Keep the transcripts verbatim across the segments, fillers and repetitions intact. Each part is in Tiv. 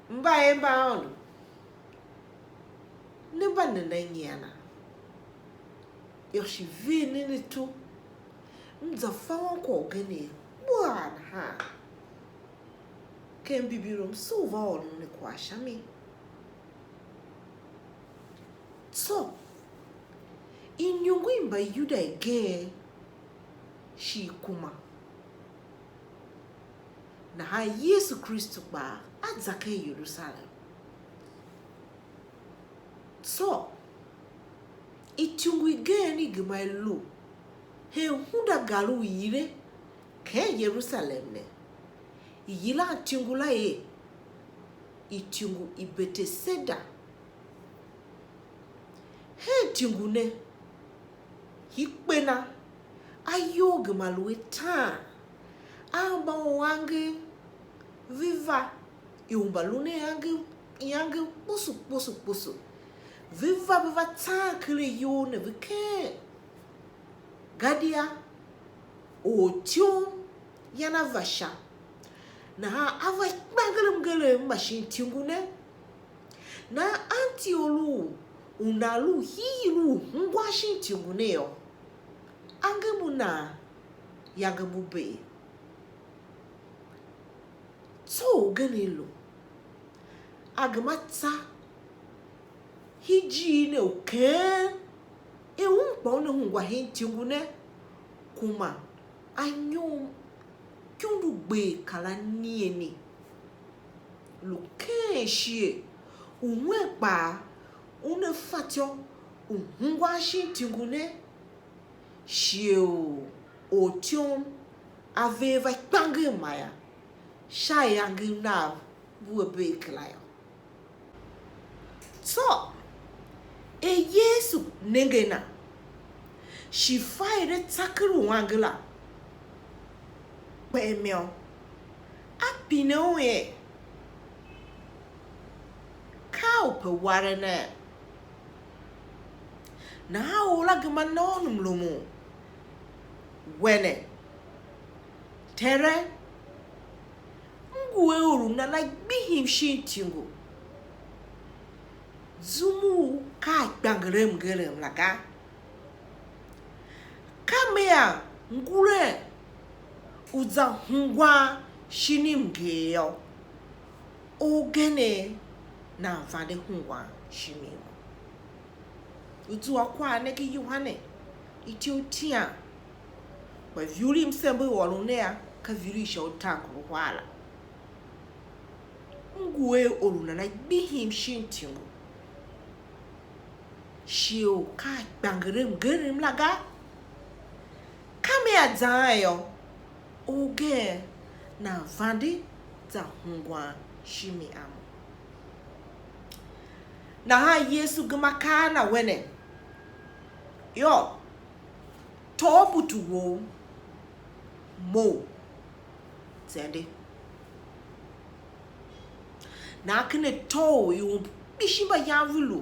Mbayev mba Aôndo, ne mba nena nyian a? Yô, shi ver nen ato, m za fa wan kwagh ugen ne gbaa nahan ken Bibilo, m sugh va ôron ne kwagh sha mi. Tsô, iniongo i Mbayuda igen shi i kuma. Nahan Yesu Kristu kpaa a za ken Yerusalem. Tsô, ityungu igen i gema i lu hen hundagar u ire ken Yerusalem ne, i yilan ityungu la er ityungu i Beteseda. Hen ityungu ne, hii kpe na, ayou gema lu ataan a mbaangev ve va, ior mba lun a iangev, iangev kposo kposo kposo, ve va, ve va tsaan ken ayou ne, ve keghen, gadia ortyom yan a va sha. Nahan a va kpengerem ngerem mba shin ityungu ne. Nahan anti u lu u nan lu hiihii u ungwan shin ityungu ne yô, angev mbu nan yange mbu bee. Tsô ugen lu, a gema tsa hii ijiir ne u keghen, er un kpa una ungwa hen ityungu ne, kuma a nyom ikundu gber kar anigheni, lu ken shighe u un kpaa una fatyô u ungwan shin ityungu ne, shighe u ortyom a ver va kpangem ma yô, sha iangev nav mbu a bee kera yô. Tsô, er Yesu nenge na, shi fa er a tsa ken uange la, kpem yô, a pine un er: "Ka u pe waren?" Nahan or la gema na un mlumun, wer ne: "Tere, m ngu a or u nana gbihim shin ityungu, zum u ka a kpangerem ngerem la ga. Ka mea nguren u za ungwan shin mnger yô, orgen nan vande ungwan shin mi mo." U zua kwagh ne ken Yohane ityough tian, kpa ivur i msembe i ôron ne yô, ka ivur i sha utaankoruhar la. M ngu a or u nana gbihim shin ityungu, shighe u ka a kpangerem ngerem la ga. Ka mea zaan yô, orgen nan vande za ungwan shin mi a mo. Nahan Yesu gema kaa a na wer ne: "Yô, tôô butu wou, mough, zende." Nahan ken atô u ior kpishi mba yan ve lu,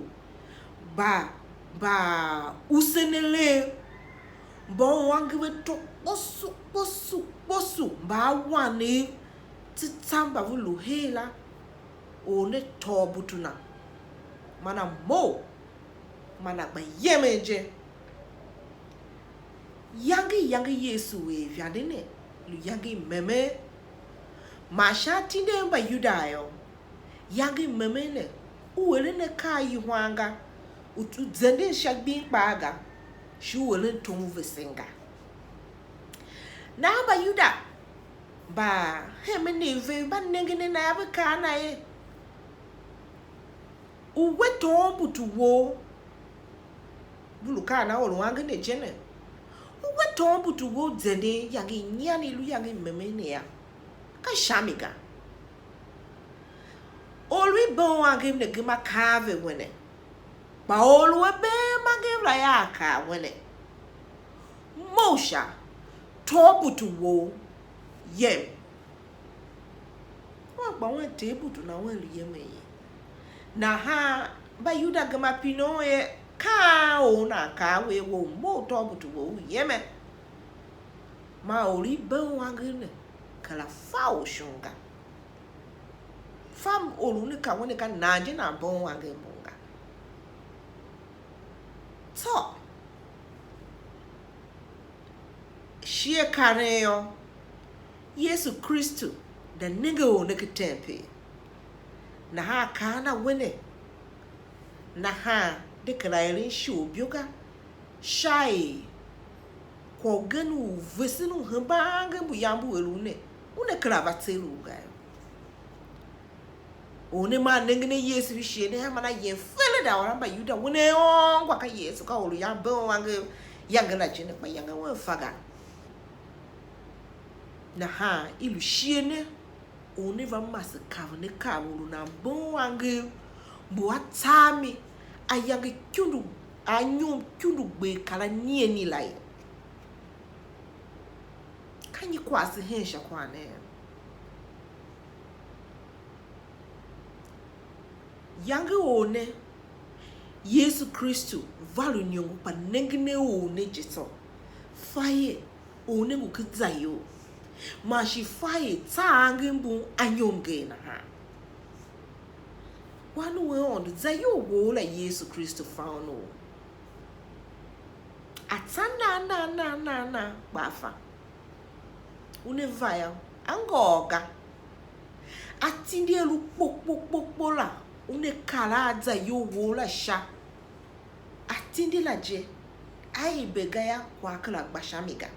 mba, mba usen alegh, mba u angev ve tô kposo kposo kposo, mba a wanev tsatsa mba ve lu her la, or ne tôô butu na, man a mough, man a gba yemen je. Iyange i yange Yesu er ivande ne lu iyange i memen, man sha atindi a Mbayuda yô, iyange i memen ne, u eren akaa a ihwan ga, u, u zenden sha gbing kpaa ga, shi u eren tom u vesen ga. Nahan Mbayuda mba hemen i ve mba nengen a na, ve kaa a na er: "U we tôôn butu wou," ve lu kaan a or u angev ne je ne, "U we tôôn butu wou zenden iyange i nyian i lu iyange i memen ne yô, ka sha mi ga." Or u i bee u angev ne gema kaa a ve wer ne, kpa or u a bee angev la yô, a kaa wer ne: "Mough sha, tôô butu wou, yem." Wen kpa wen tee butu na, wen lu yemen ye. Nahan Mbayuda gema pine un er, ka an or u nan kaa a we er, we u mough, tôô butu wou u yeme? Man or u i bee u angev ne kera fa u shon ga. Fam or u ne ka wene ga, nan je nan bom angev mbun ga. Tsô, shiekaren yô, Yesu Kristu da nenge or ne ken tempel. Nahan kaan a wene, nahan de kera eren isholibo ga, sha er kwagh ugen u vesen u hemban angev mbu yam mbu eren ne, una kera va tser u ga yô. Or ne maa nengen a Yesu shin shighe ne, a man a yem fele da ôr a Mbayuda, wen a ôngwa ka Yesu, ka or u yam bee u angev yange la je ne, kpa yange wen fa ga. Nahan i lu shighe ne, or ne va mase kaven akav u lu nan bee u angev mbu a tsaa mi, ayange ikundu, a anyom ikundu gber kar anigheni la ye. Ka nyi kwagh se hen sha kwagh ne? Yange or ne, Yesu Kristu va lu iniongo, kpa nengen a or ne je tsô, fa er or ne ngu ken zayol, man shi fa er tsaa angev mbun anyom nger nahan. Wan u Aôndo, zayol wou la Yesu Kristu fa un u a tsa nan nan nan nan nan kpa a fa. Una va yô, a ngôôr ga. Atindi a lu kpo kpo kpo kpo la, una kar a zayol wou la sha. Atindi la je, a ibe ga yô, kwagh kera gba sha mi ga.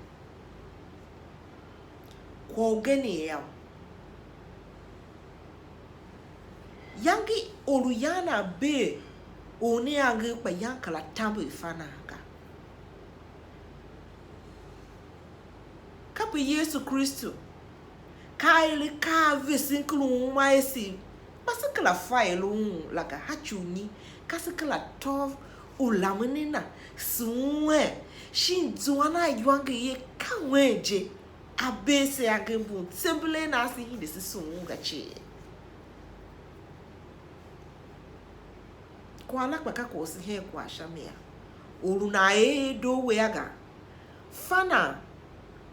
Kwagh ugen yô, yange or u yan a bee or ne angev, kpa yan kera tamber fa nan ga. Kape Yesu Kristu ka a er akaa a vesen ken u uma ase, kpa se kera fa er un la ga, ha ci u nyi? Ka se kera tôv u lamen a na, sughun er, shin zuan a iwanger ye, ka wen je a bee se angev mbun, tsembelee nan se hide se sughun ga cii. Kwagh la kpa ka kwagh u se hen kwagh sha mi a. Or u nan er doo wea ga, fa nan,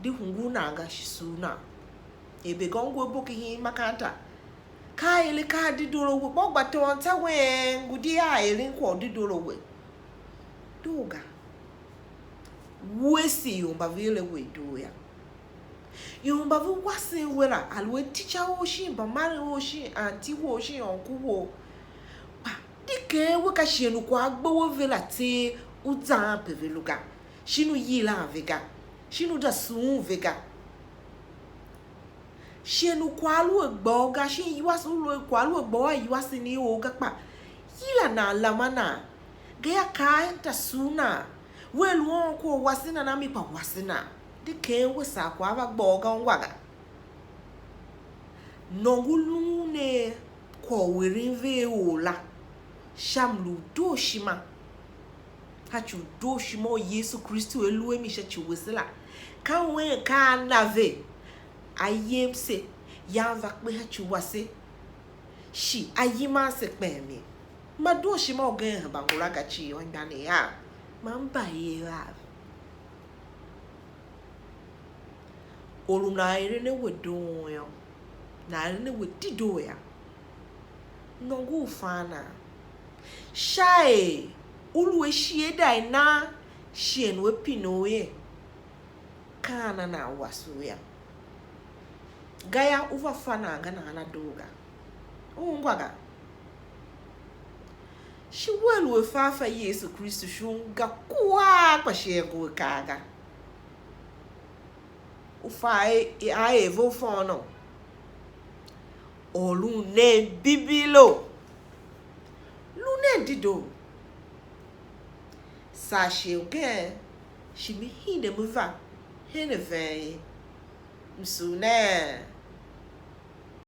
di hungul nan ga, shi sur nan. Er be ga ungwa a boki hin makanta, ka a er akaa a dedoo a we, kpa u gba tôôn tsô wen ngu di a eren kwagh u dedoo a we. Doo ga. Wuese ior mba ve ere we doo yô. Ior mba ve wasen we la, a lu a tica ou shin mbamaren ou shin anti wou shin uncle wou, kpa di ken we ka shighe u kwagh a gbe we ve la tseegh, u zan pe ve lu ga, shin u yilan ve ga, shin u za sughun ve ga. Shighe u kwagh a lu a gba u ga, shin iwase u lu a kwagh a lu a gba u a iwasen i or ga, kpa yila nan, lama nan, gayô, kaa ta sur nan, wea lu ôôn kwagh u wasen nan a mi, kpa wasen nan, di ken we saa kwagh a va gba u ga, ungwa ga. Nôngo lun er kwagh u eren ve a or la, sha mlu u dooshima. Sha ci u dooshima u Yesu Kristu a lu a mi sha ci wese la, ka wen ka a na ve, a yem se, yan va kpe sha ci wase, shi a yiman se kpen mi. Ma dooshima ugen hemba ngula ga cii, anmgbianev av man mbayev av. Or u nan eren a we doon yô, nan eren a we dedoo yô, nôngo u fan nan, sha er u lu a shiada i nan shighe u a pine u er, ka ana nan wase u yô. Gayô, u va fa nan ga nahan a doo ga. U ungwa ga. Shi wea lu a fa a fa Yesu Kristu shon ga kuaa, kpa shighe ngu a kar ga. U fa a, a er ve u fônon. Or lu nen bibi lo. Lu nen dedoo. Saa shighe ugen, shi me hide me va hen a ven ye. M sugh nen,